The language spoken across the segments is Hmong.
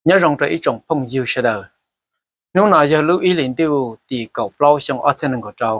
Nyob zoo rau ib tsoom phooj ywg sawv daws. Hnub no yog lub ib hlis ntuj tim kaum plaub xyoo ob txhiab nees nkaum rau.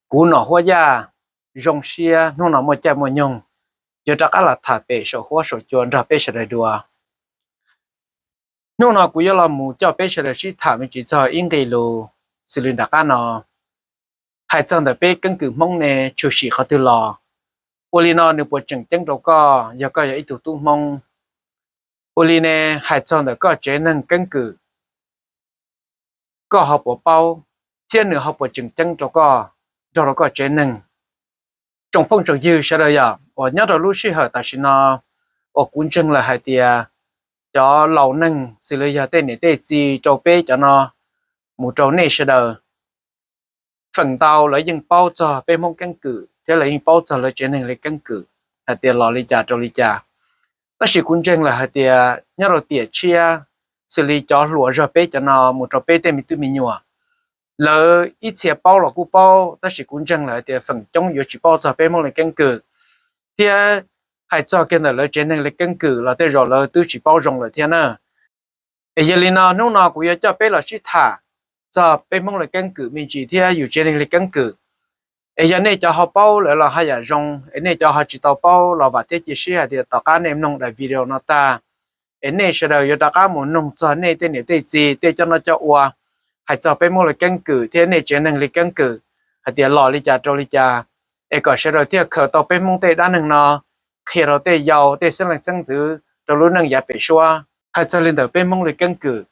Kuv Nom Huab Yaj zoo siab hnub no muaj caij muaj nyoog yuav rov qab los tham pem saum huab saum cua nrog peb sawv daws dua. Hnub no kuv yuav los mus coj peb sawv daws sib tham me ntsis txog ib nqe lus xws li nram qab no. Hais txog ntawm peb keeb kwm Hmoob ne tshwm sim qhov twg los? Ua li no nws puas tseem ceeb rau koj yog koj yog ib tug tub Hmoob? Ua li ne, hais txog ntawm koj tsev neeg keeb kwm, koj ho puas paub, thiab nws ho puas tseem ceeb rau koj, nrog rau koj tsev neeg? Tsoom phooj tsoom ywg sawv daws yom, uas nyob rau lub sij hawm tam sim no uas kuv ntseeg lawm hais tias cov laus neeg xws li yog tej niam tej txiv rau peb cov no mus rau nej sawv daws, feem ntau lawv yeej paub txog peb Hmoob keeb kwm thiab lawv yeej paub txog lawv tsev neeg li keeb kwm hais tias los li cas rau li cas. Tab sis kuv ntseeg lawm hais tias nyob rau tiam tshiab xws li cov hluas zog peb cov no mus rau peb tej me tub me nyuam, lawv ib txhia paub los kuj paub, tab sis kuv ntseeg lawm hais tias feem coob yuav tsis paub txog peb Hmoob li keeb kwm, thiab hais txog kiag ntawm lawv tsev neeg li keeb kwm los tej zaum lawv twb tsis paub zoo lawm thiab na. Es yog li no hnub no kuv yuav coj peb los sib tham txog peb Hmoob li keeb kwm me ntsis thiab yus tsev neeg li keeb kwm. Es yog nej cov ho paub lawm los haj yam zoo, es nej cov ho tsis tau paub los vam thiab cia siab hais tias tom qab nej mloog daim video no tag, es nej sawv daws yuav rov qab mus noog txog nej tej niam tej txiv tej coj noj coj ua, hais txog peb Hmoob li keeb kwm thiab nej tsev neeg li keeb kwm, hais tias los li cas rau li cas, es kom sawv daws thiaj khaws tau peb Hmoob tej dab neeg no qhia rau tej yau tej xeeb leej xeeb ntxwv rau lub neej yav pem suab. Hais txog li ntawm peb Hmoob li keeb kwm,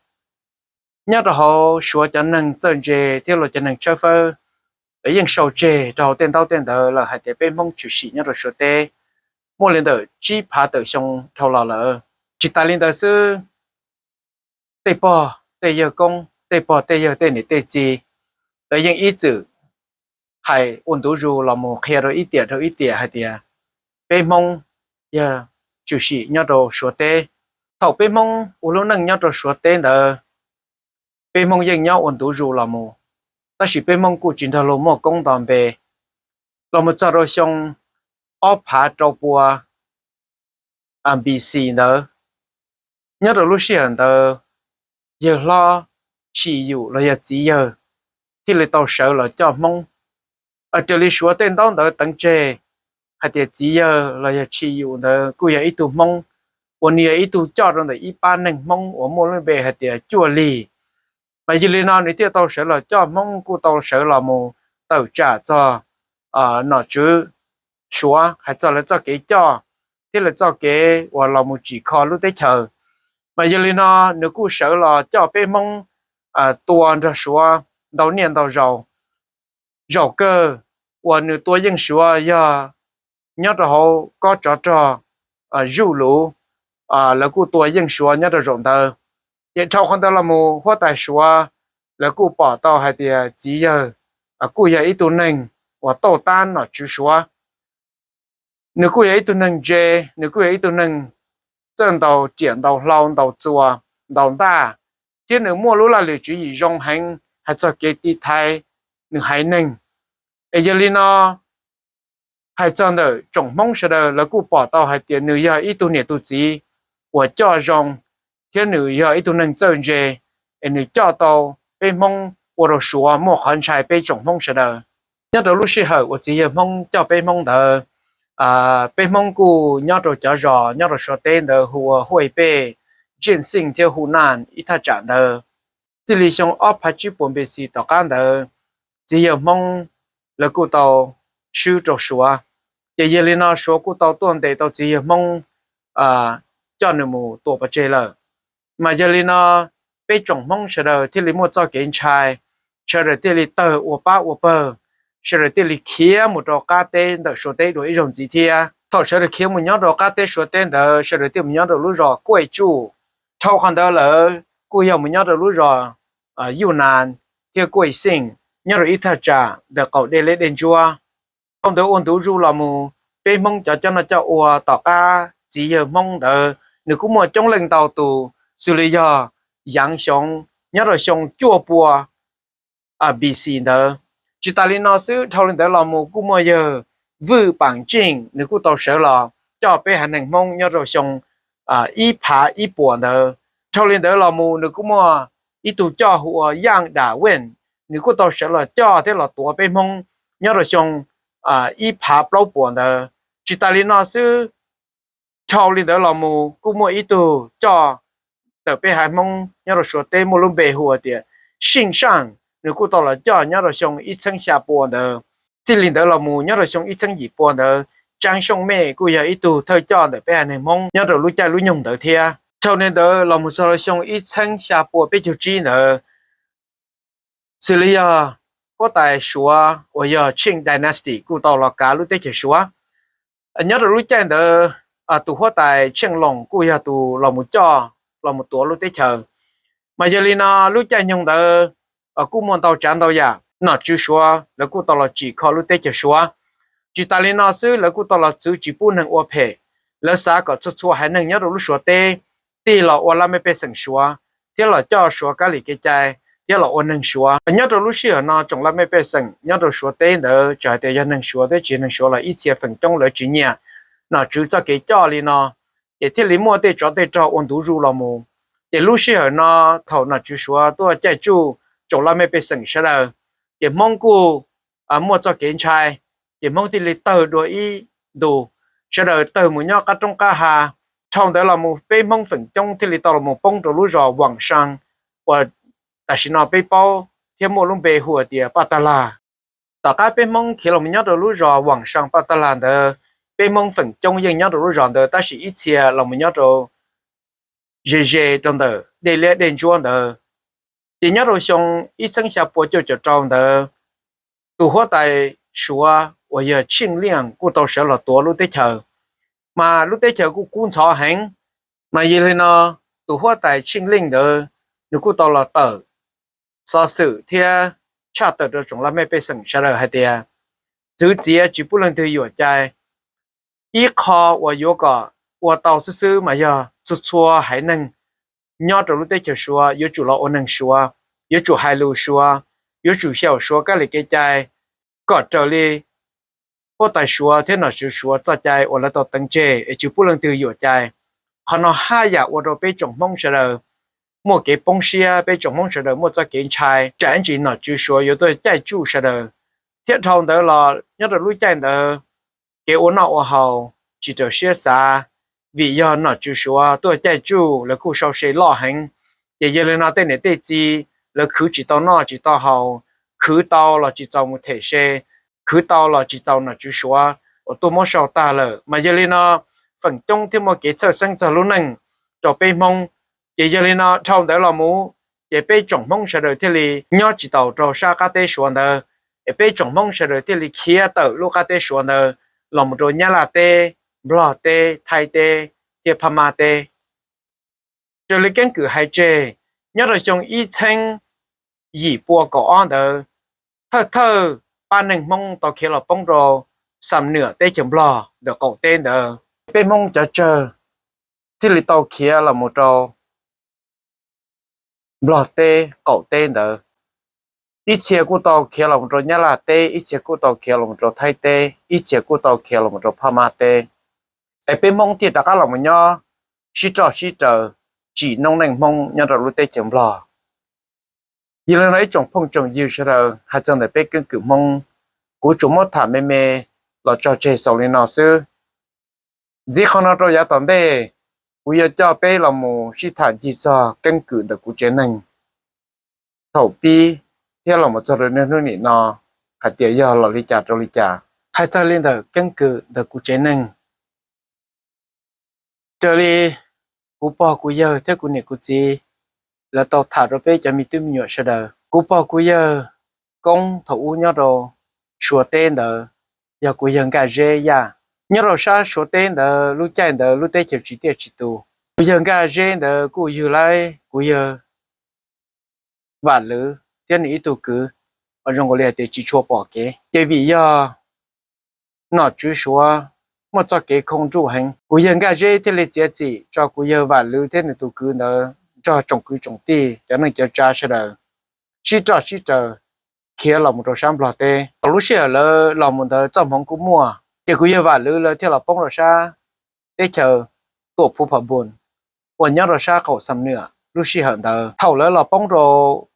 nyob rau hauv Suav cov neeg txawj ntse thiab luag cov neeg tshawb fawb, lawv yeej sau tseg rau hauv tej ntaub tej ntawv lawm hais tias peb Hmoob tshwm sim nyob rau Suav teb muaj li ntawm tsib phav tawm xyoo dhau los lawm. Tsis tas li ntawd xwb, tej pog tej yawg koob, tej pog tej yawg tej niam tej txiv, lawv yeej ib txwm hais ua ntu zus los mus qhia rau ib tiam rau ib tiam hais tias peb Hmoob yog tshwm sim nyob rau Suav teb. Thaum peb Hmoob ua lub neej nyob rau Suav teb ntawd, peb Hmoob yeej nyob ua ntu zus los mus, tab sis peb Hmoob kuj tsis nrog luag muaj koob nto npe. Los mus txog rau xyoo ob phav rau pua B C ntawd, nyob rau lub sij hawm ntawd yawg hlob Tshim Yum los yog txiv yawg thiaj li tau sawv los coj Hmoob. Raws li Suav tej ntaub ntawv teev tseg hais tias txiv yawg los yog Tshim Yum ntawd kuj yog ib tug Hmoob uas nws yog ib tug coj rau ntawm ib pab neeg Hmoob uas muaj lub npe hais tias Cuaj Lig. Mas yog li no nws thiaj tau sawv los coj Hmoob kuj tau sawv los mus tawm tsam txog nom tswv Suav hais txog lawv txoj kev coj thiab lawv txoj kev uas los mus tsim kho lub teb chaws. Mas yog li no nws kuj sawv los coj peb Hmoob tua nrog Suav ntau niaj ntau zaus. Zaum kawg uas nws tua yeej Suav yog nyob rau hauv kob tsov rog Zuj Lus, lawv kuj tua yeej Suav nyob rau zaum ntawd. Ces dhau qhov ntawd los mus huab tais Suav lawv kuj pom tau hais tias txiv yawg kuj yog ib tug neeg uas tauj tab nom tswv Suav. Nws kuj yog ib tug neeg ntse, nws kuj yog ib tug neeg txawj ntaus riam ntaus hlau ntaus txuas ntaus ntaj, thiab nws muaj lub laj lim tswv yim zoo heev hais txog kev tiv thaiv nws haiv neeg. Es yog li no hais txog ntawm tsoom Hmoob sawv daws lawv kuj pom tau hais tias nws yog ib tug niam tug txiv uas coj zoo, thiab nws yog ib tug neeg txawj ntse, es nws coj tau peb Hmoob ua rau Suav muaj qhov ntshai peb tsoom Hmoob sawv daws. Nyob rau lub sij hawm uas txiv yawg Hmoob coj peb Hmoob ntawd, peb Hmoob kuj nyob rau cov zos nyob rau Suav teb ntawd hu ua Huaj Pej, Ntsej Xeej thiab Hu Naj ib thaj tsam ntawd. Txij li xyoo ob phav tsib puas npe xis tom qab ntawd, txiv yawg Hmoob lawv kuj tau swb rau Suav. Ces yog li no Suav kuj tau tuaj ntes tau txiv yawg Hmoob coj nws mus tua pov tseg lawm. Mas yog li no peb tsoom Hmoob sawv daws thiaj li muaj txoj kev ntshai, sawv daws thiaj li tawg ua pab ua pawg, sawv daws thiaj li khiav mus rau qab teb ntawm Suav teb dua ib zaug ntxiv thiab. Thaum sawv daws khiav mus nyob rau qab teb Suav teb ntawd sawv daws thiaj mus nyob rau lub zos Kuaj Tsuj. Dhau qhov ntawd lawm kuj yog mus nyob rau lub zos Yuj Nas thiab Kuaj Xeej nyob rau ib thaj tsam ntawm qaum dej liab dej ntsuab. Dhau ntawd ua ntu zus los mus peb Hmoob cov coj noj coj ua tom qab txiv yawg Hmoob ntawd nws kuj muaj coob leej ntau tus xws li yog Yaav Xyoov nyob rau xyoo cuaj pua B C ntawd. Tsis tas li no xwb dhau li ntawd los mus kuj muaj yawg Vwj Paam Tseej nws kuj tau sawv los coj peb haiv neeg Hmoob nyob rau xyoo ib phav ib puas ntawd. Dhau li ntawd los mus nws kuj muaj ib tug coj hu ua Yaj Dam Weej, nws kuj tau sawv los coj thiab los tuav peb Hmoob nyob rau xyoo ib phav plaub puas ntawd. Tsis tas li no xwb, dhau li ntawd los mus kuj muaj ib tug coj ntawm peb haiv Hmoob nyob rau Suav teb muaj lub npe hu ua tias Seej Saaj, nws kuj tau los coj nyob rau xyoo ib txheeb xya pua ntawd. Txij li ntawd los mus nyob rau xyoo ib txheeb yim pua ntawd, Tsaab Xyooj Mej kuj yog ib tug thawj coj ntawm peb haiv neeg Hmoob nyob rau lub caij lub nyoog ntawd thiab. Dhau li ntawd los mus txog rau xyoo ib txheeb xya pua peb caug tsib ntawd, xws li yog huab tais Suav uas yog Qing Dynasty kuj tau los kav lub teb chaws Suav. Nyob rau lub caij ntawd, tus huab tais Tsheej Loos kuj yog tus los mus coj los mus tuav lub teb chaws. Mas yog li no lub caij nyoog ntawd kuj muaj ntau tsav ntau yam nom tswv Suav lawv kuj tau los tsim kho lub teb chaws Suav. Tsis tas li no xwb, lawv kuj tau los txwv tsis pub neeg ua phem. Lawv xav kom txhua txhua haiv neeg nyob rau lub Suav teb tig los ua laj mej pej xeem Suav thiab los coj Suav kab lis kev cai thiab los ua neeg Suav. Nyob rau lub sij hawm no tsoom laj mej pej xeem nyob rau Suav teb ntawd txawm hais tias yog neeg Suav thiab tsis yog neeg Suav los ib txhia feem coob lawv tsis nyiam nom tswv txoj kev coj li no, ces thiaj li muaj tej tsov tej rog ua ntu zus los mus. Ces lub sij hawm no thaum nom tswv Suav tuaj caij tsuj tsoom laj mej pej xeem sawv daws, ces Hmoob kuj muaj txoj kev ntshai, ces Hmoob thiaj li tawg dua ib ntus, sawv daws tawg mus nyob qab roob qab hav. Dhau ntawd los mus peb Hmoob feem coob thiaj li tau los mus poob rau lub zos Vam Xaa uas tam sim no peb paub thiab muaj lub npe hu tias Paj Tag Lag. Tom qab peb Hmoob khiav los mus nyob rau lub zos Vam Xaa Paj Tag Lag ntawd, peb Hmoob feem coob yeej nyob rau lub zos ntawd tab sis ib txhia los mus nyob rau ze ze rau ntawm dej liab dej ntsuab ntawd. Ces nyob rau xyoo ib txheeb xya pua cuaj caum rau ntawd, tus huab tais Suav uas yog Tsheej Liaj kuj tau sawv los tuav lub teb chaws, mas lub teb chaws kuj kub ntxhov heev. Mas yog li no tus huab tais Tsheej Liaj ntawd nws kuj tau los tawm xov xwm thiab tshaj tawm rau tsoom laj mej pej xeem sawv daws hais tias txwv txiav tsis pub leej twg yuam cai. Ib qho uas yuav kom ua tau xwb xwb mas yog txhua txhua haiv neeg nyob rau lub teb chaws Suav yuav tsum los ua neeg Suav, yuav tsum hais lus Suav, yuav tsum xyaum Suav kab lis kev cai, kom raws li huab tais Suav thiab nom tswv Suav txoj cai uas lawv tau teev tseg es tsis pub leej twg yuam cai. Qhov no haj yam ua rau peb tsoom Hmoob sawv daws muaj kev poob siab, peb tsoom Hmoob sawv daws muaj txoj kev ntshai tsam ib ntsis nom tswv Suav yuav tuaj caij tsuj sawv daws. Thiab dhau ntawd los nyob rau lub caij ntawd kev ua noj ua haus tsis raws siab xav, vim yog nom tswv Suav tuaj caij tsuj lawv kuj sau se loj heev. Ces yog li no tej niam tej txiv lawv khwv tsis tau noj tsis tau haus, khwv tau los tsis txaus mus them se, khwv tau los tsis txaus nom tswv Suav uas tuaj muab sau tag lawm. Mas yog li no feem coob thiaj muaj kev txhawj xeeb txog lub neej rau peb Hmoob. Ces yog li no dhau ntawd los mus, ces peb tsoom Hmoob sawv daws thiaj li nyob tsis taus rau sab qab teb Suav ntawd, es peb tsoom Hmoob sawv daws thiaj li khiav tawm lub qab teb Suav ntawd los mus rau Nyab Laj teb, Nplog teb, Thaib teb thiab Phab Mab teb. Raws li keeb kwm hais tseg, nyob rau xyoo ib txheeb yim pua kaum ob ntawd, thawj thawj pab neeg Hmoob tau khiav los poob rau Xam Nwam teb chaws Nplog ntawm qaum teb ntawd. Peb Hmoob cov tsawg thiaj li tau khiav los mus rau Nplog teb qaum teb ntawd. Ib txhia kuj tau khiav los mus rau Nyab Laj teb, ib txhia kuj tau khiav los mus rau Thaib teb, ib txhia kuj tau khiav los mus rau Phab Mab teb. Es peb Hmoob thiaj rov qab los mus nyob sib roj sib raws, tsim noob neej Hmoob nyob rau lub teb chaws Nplog. Yog li no ib tsoom phooj tsoom ywg sawv daws, hais txog ntawm peb keeb kwm Hmoob, kuv tsuas muab tham me me los tso tseg xaus li no xwb. Ntxiv qhov no rau yav tom ntej, kuv yuav coj peb los mus sib tham ncig txog keeb kwm ntawm kuv tsev neeg thaum pib thiab los mus txog rau niaj hnub nim no, hais tias yog los li cas rau li cas. Hais txog li ntawm keeb kwm ntawm kuv tsev neeg, raws li kuv pog kuv yawg thiab kuv niam kuv txiv lawv tau tham rau peb cov me tub me nyuam sawv daws, kuv pog kuv yawg koob thaum ub nyob rau Suav teb ntawd yog kuv yawg Nkaj Zeb Yaj. Nyob rau sab Suav teb ntawd lub caij ntawd lub teb chaws tsis tiaj tsis tus, kuv yawg Nkaj Zeb ntawd kuj yug lawv kuv yawg Vam Lwv thiab nws ib tug kwv, zoo nkaus li hais tias tsis tshua pom kev. Ces vim yog nom tswv Suav muaj txoj kev khoo nruj heev, kuv yawg Nkaj Zeb thiaj li txiav txim tso kuv yawg Vam Lwv thiab nws tus kwv ntawd nrog tsoom kwv tsoom tij cov neej cov tsav sawv daws sib roj sib raws khiav los mus rau sab Nplog teb. Thaum lub sij hawm lawv los mus ntawd txoj hmoov kuj muaj, ces kuv yawg Vam Lwv lawv thiaj los poob rau sab teb chaws Tuam Phu Pham Npun uas nyob rau sab qaum Xam Nwam. lub sij hawm ntawd. Thaum lawv los poob rau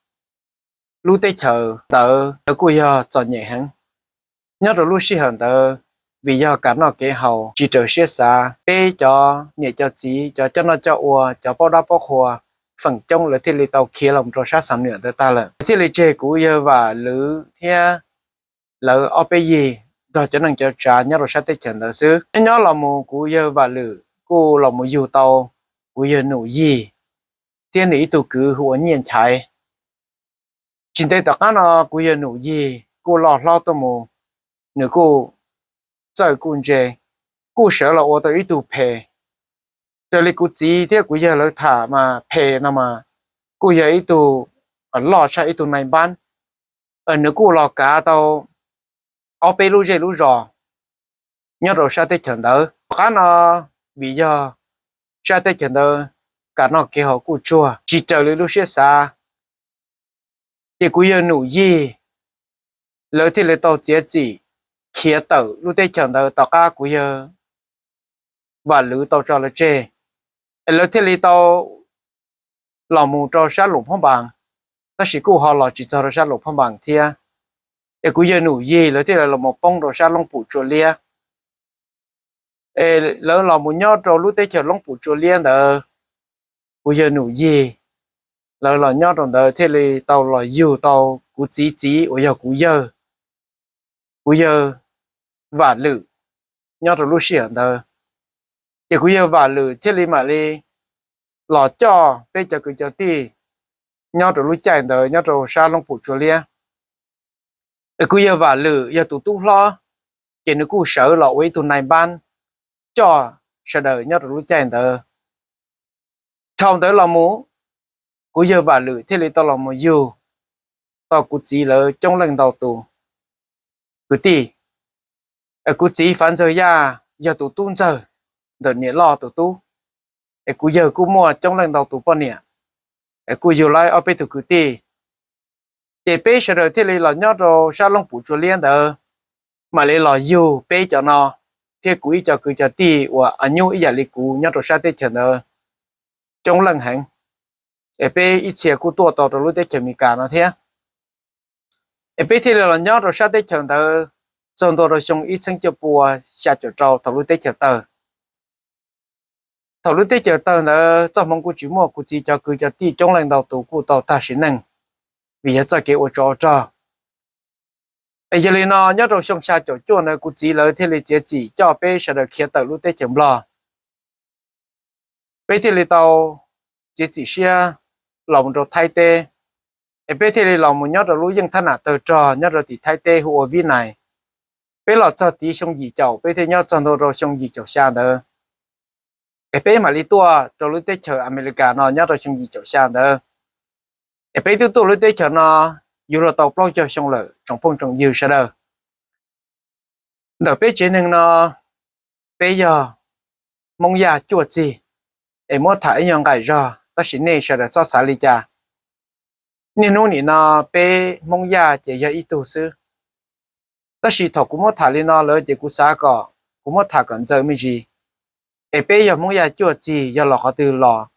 lub teb chaws ntawd, lawv kuj yog txom nyem heev nyob rau lub sij hawm ntawd, vim yog kev noj kev haus tsis raws siab xav. Peb cov niam cov txiv, cov coj noj coj ua, cov paub dab paub qhua feem coob lawv thiaj li tau khiav los rau sab Xam Nuam ntawd tag lawm. Thiaj li tseg kuv yawg Vam Lwm thiab lawv ob peb yig nrog cov neej cov tsav nyob rau sab teb chaws ntawd xwb. Nyob nyob los mus kuv yawg Vam Lwm kuj los mus yug tau kuv yawg Num Yig thiab nws ib tug kwv hu ua Nyiaj Nchaiv. Tsis ntev tom qab no kuv yawg Num Yig kuj loj hlob tuaj mus, nws kuj txawj kuj ntse, kuj sawv los ua tau ib tug phem. Raws li kuv txiv thiab kuv yawg lawv tham mas phem no mas kuj yog ib tug loj tshaj ib tug nai npab. Nws kuj los kav tau ob peb lub zej lub zos nyob rau sab teb chaws ntawd. Tom qab no vim yog sab teb chaws ntawd kev noj kev haus kuj tsuag tsis raws li lub siab xav, ces kuv yawg Num Yig lawv thiaj li tau txiav txim khiav tawm lub teb chaws ntawd tom qab kuv yawg Vam Lwm tau tso lawv tseg, es lawv thiaj li tau los mus rau sab Luam Phab Npas, tab sis kuj ho los tsis txog rau sab Luam Phab Npas thiab. Es kuv yawg Num Yig lawv thiaj li los mus poob rau sab Loob Pum Tsua Liab. Es lawv los mus nyob rau lub teb chaws Loob Pum Tsua Liab ntawd, kuv yawg Num Yig lawv los nyob rau ntawd thiaj li tau los yug tau kuv txiv txiv uas yog kuv yawg, kuv yawg Vam Lwm nyob rau lub sij hawm ntawd. Ces kuv yawg Vam Lwm thiaj li mam li los coj peb cov kwv cov tij nyob rau lub caij ntawd nyob rau sab Loob Pum Tsua Liab. Es kuv yawg Vam Lwm yog tus tub hlob, ces nws kuj sawv los ua ib tug nai npab coj sawv daws nyob rau lub caij ntawd. Thaum ntawd los mus, kuv yawg Vam Lwm thiaj li tau los mus yug tau kuv txiv lawv coob leej ntau tus kwv tij. Es kuv txiv Fav Ntxawg Yaj yog tus tub ntxawg ntawm niam loj tus tub. Es kuv yawg kuj muaj coob leej ntau tus poj niam, es kuj yug lawv ob peb tus kwv tij. Ces peb sawv daws thiaj li los nyob rau sab Loob Pum Tsua Liab ntawd, mam li los yug peb cov no thiab kuv ib co kwv cov tij uas a nyuj ib yam li kuv nyob rau sab teb chaws ntawd coob leej heev. Es peb ib txhia kuj tuaj tau rau lub teb chaws Amelikas no thiab. Es peb thiaj li los nyob rau sab teb chaws ntawd txog ntua rau xyoo ib txheeb cuaj pua xya caum rau thaum lub teb chaws tawg. Thaum lub teb chaws tawg ntawd txoj hmoov kuj tsis muaj, kuv txiv cov kwv cov tij coob leej ntau tus kuj tau tag sim neej vim yog txoj kev ua tsov ua rog. Es yog li no nyob rau xyoo xya caum cuaj ntawd kuv txiv lawv thiaj li txiav txim coj peb sawv daws khiav tawm lub teb chaws Nplog. Peb thiaj li tau txiav txim siab los mus rau Thaib teb. Es peb thiaj li los mus nyob rau lub yeej thab nam tawg rog nyob rau tim Thaib teb hu ua Vib Nais. Peb los txog tid xyoo yim caum, peb thiaj nyob txog ntua rau xyoo yim caum xya ntawd. Es peb mam li tuaj rau lub teb chaws Amelikas no nyob rau xyoo yim caum xya ntawd. Es peb twb tuaj lub teb chaws no yuav luag tau plaub caug xyoo lawm tsoom phooj tsoom ywg sawv daws. Ntawm peb tsev neeg no, peb yog Hmoob Yaj cuaj txig, es muab tham ib nyuag nqaim zog tab sis nej sawv daws txhob xav li cas. Niaj hnub nim no peb Hmoob Yaj ces yog ib tug xwb. Tab sis thaum kuv muab tham li no lawm ces kuv xav kom kuv muab tham kom ntxaws me ntsis. Es peb yog Hmoob Yaj cuaj txig yog los qhov twg los?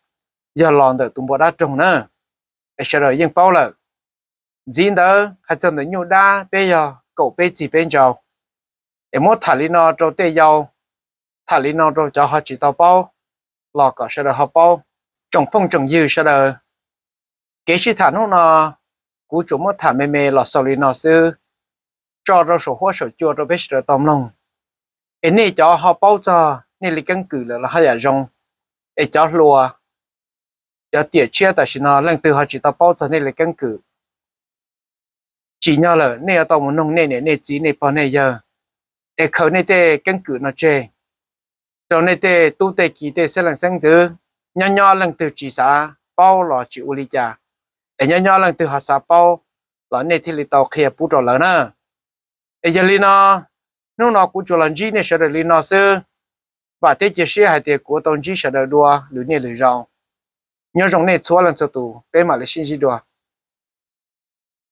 Yog los ntawm tus npua dab roog na, es sawv daws yeej paub lawm. Ntxiv ntawd hais txog ntawm nyuj dab peb yog kaum peb txig peb ntsau. Es muab tham li no rau tej yau, tham li no rau cov ho tsis tau paub los kom sawv daws ho paub. Tsoom phooj tsoom ywg sawv daws, kev sib tham hnub no kuv tsuas muab tham me me los xaus li no xwb, tso rau saum huab saum cua rau peb sawv daws tau mloog. Es nej cov ho paub txog nej li keeb kwm lawm los haj yam zoo. Es cov hluas, cov tiam tshiab tam sim no leej twg ho tsis tau paub txog nej li keeb kwm, tsim nyog lawm nej yuav tau mus noog nej niam nej txiv nej pog nej yawg, es khaws nej tej keeb kwm no tseg rau nej tej tub tej ki tej xeeb leej xeeb ntxwv. Nyob nyob leej twg tsis xav paub los tsis ua li cas, es nyob nyob leej twg ho xav paub los nej thiaj li tau qhia pub rau lawv na. Es yog li no, hnub no kuv tsuas los ntsib nej sawv daws li no xwb. Vam thiab cia siab hais tias kuv yuav tau ntsib sawv daws dua lwm niaj lwm zaus. Nyob zoo nej txhua leej txhua tus, peb mam li sib ntsib dua.